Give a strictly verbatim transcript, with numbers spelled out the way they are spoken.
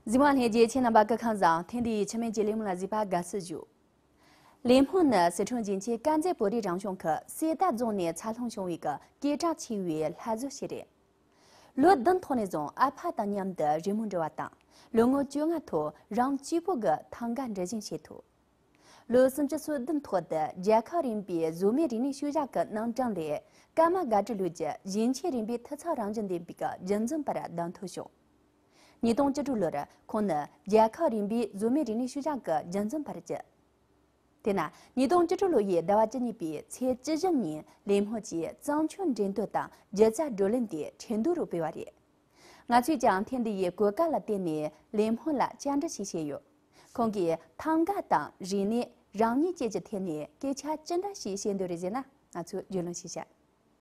གཟིགས་མོ་ལྷན་རྒྱས་ཁྱེད་རྣམ་པ་སྐུ་ཁམས་བཟང་། ཐེངས་འདིའི་ཆུ་སྨད་ཀྱི་ལས་མོ་ལ་གཟིགས་པ་དགའ་བསུ་ཞུ། ལས་མོ་ནི་སི་ཁྲོན་རྒྱུན་ཆད་དཀར་མཛེས་བོད་རིགས་རང་གཞུང་གི་སེ་ད་རྫོང་ནས་འཚར་ལོངས་བྱུང་བའི་གི་སྐད་གྲགས་ཆེ་བའི་ལྷ་བཟོ་ཞིག་རེད། ལོ་བདུན་ཐོག་ནས་བཟུང་ཨ་ཕ་དང་མཉམ་དུ་རི་མོ་འབྲི་བ་དང་། ལོ་ངོ་བཅོ་ལྔ་ཐོག་རང་གཅིག་པོ་གི་ཐང་ག་འབྲི་བཞེངས་བྱེད་ཐུབ། ལོ་སུམ་ཅུ་སོ་བདུན་ཐོག་ཏུ་རྒྱལ་ཁབ་རིམ་པའི་བཟོ་མའི་རིག་གནས་ཤུལ་བཞག་གི་རྣམ་གྲངས་ལས་ཀརྨ་དགའ་སྒྲོལ་ལུགས་ཀྱི་ཡན་ཆད་རིམ་པའི་འཐུས་ཚབ་རང་བཞིན་ལྡན་པའི་རྒྱུན་འཛིན་པར་གདན་ཐོབ་བྱུང་། ཉིས་སྟོང་བཅུ་དྲུག་ལོར་ཁོང་ནི་རྒྱལ་ཁབ་རིམ་པའི་བཟོ་མའི་རིག་གནས་ཤུལ་བཞག་གི་རྒྱུན་འཛིན་པར་གྱུར། དེས་ན་ཉིས་སྟོང་བཅུ་དྲུག་ལོ་ཡི་ཟླ་བ་བཅུ་གཉིས་པའི་ཚེས་བཅུ་བཞི་ཉིན་ལས་མོ་གྱིས་བརྩམས་ཆོས་འགྲན་བསྡུར་དང་སྒྱུ་རྩལ་བགྲོ་གླེང་དེ་ཁྲིན་ཏུའུ་རུ་སྤེལ་བ་རེད། ང་ཚོས་ཀྱང་ཐེངས་འདི་ཡི་གོ་སྐབས་ལ་བརྟེན་ནས་ལས་མོ་ལ་བཅར་འདྲི་ཞིག་བྱས་ཡོད། ཁོང་གིས་ཐང་ག་དང་རིག་གནས། རང་ཉིད་བཅས་ཀྱི་ཐད་ནས་སྐད་ཆ་ཅི་འདྲ་ཞིག་བཤད་འདོད་རེད་ཟེར་ན། ང་ཚོས་རྒྱུས་ལོན་ཞིག་བྱ།